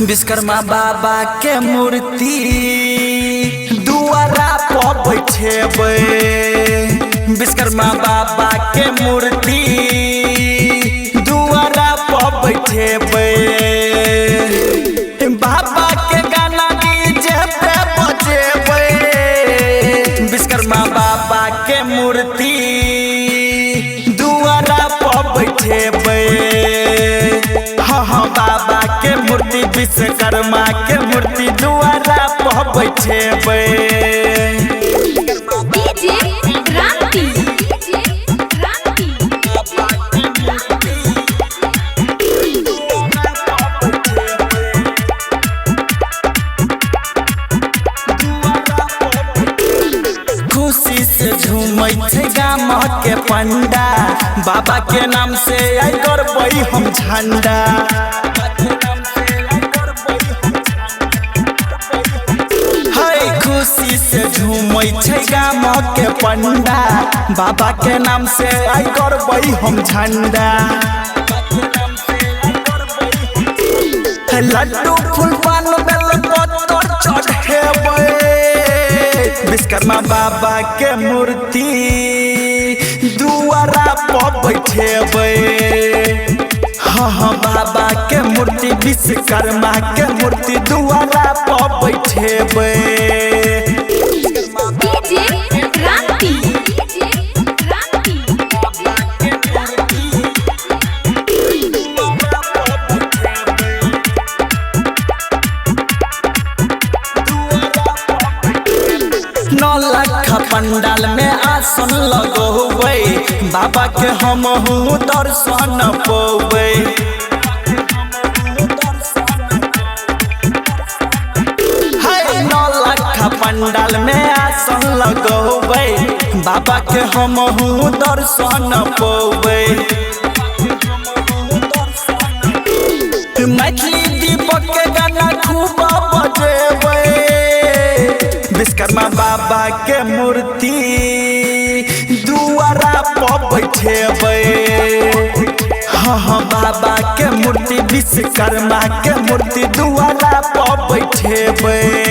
विश्वकर्मा बाबा के मूर्ति दुआरा पर बैठेबै। विश्वकर्मा बाबा के मूर्ति दुआरा पर बैठेबै। बाबा के गाना डीजे पे बजेबै। विश्वकर्मा बाबा के मूर्ति दुआरा पर बैठेबै। हाँ हाँ बाबा के मूर्ति विश्वकर्मा के मूर्ति दुआरा पर बैठेबै। डीजे क्रांति, डीजे क्रांति, खुशी से झूमै छै गाम के पंडा, बाबा के नाम से आई करबै हम झंडा। है खुशी से झूमै छै गाम के पंडा, बाबा के नाम से आई करबै हम झंडा। लड्डू फूल पान बेल पत्तर चढ़ेबै। विश्वकर्मा बाबा के मूर्ति दुआरा पर बैठेबै। हाँ हाँ बाबा के मूर्ति विश्वकर्मा के मूर्ति दुआरा पर बैठेबै। डीजे क्रांति, डीजे क्रांति, 9 लाख पंडाल में आसन लगौबै, बाबा के हमहू दर्शन पौबै। 9 लाख पंडाल में आसन लगौबै, बाबा के हमहू दर्शन पौबै। मैथिली दीपक के गाना खूब बजेबै। विश्वकर्मा बाबा के मूर्ति दुआरा पर बैठेबै। हाँ हाँ बाबा के मूर्ति विश्वकर्मा के मूर्ति दुआरा पर बैठेबै।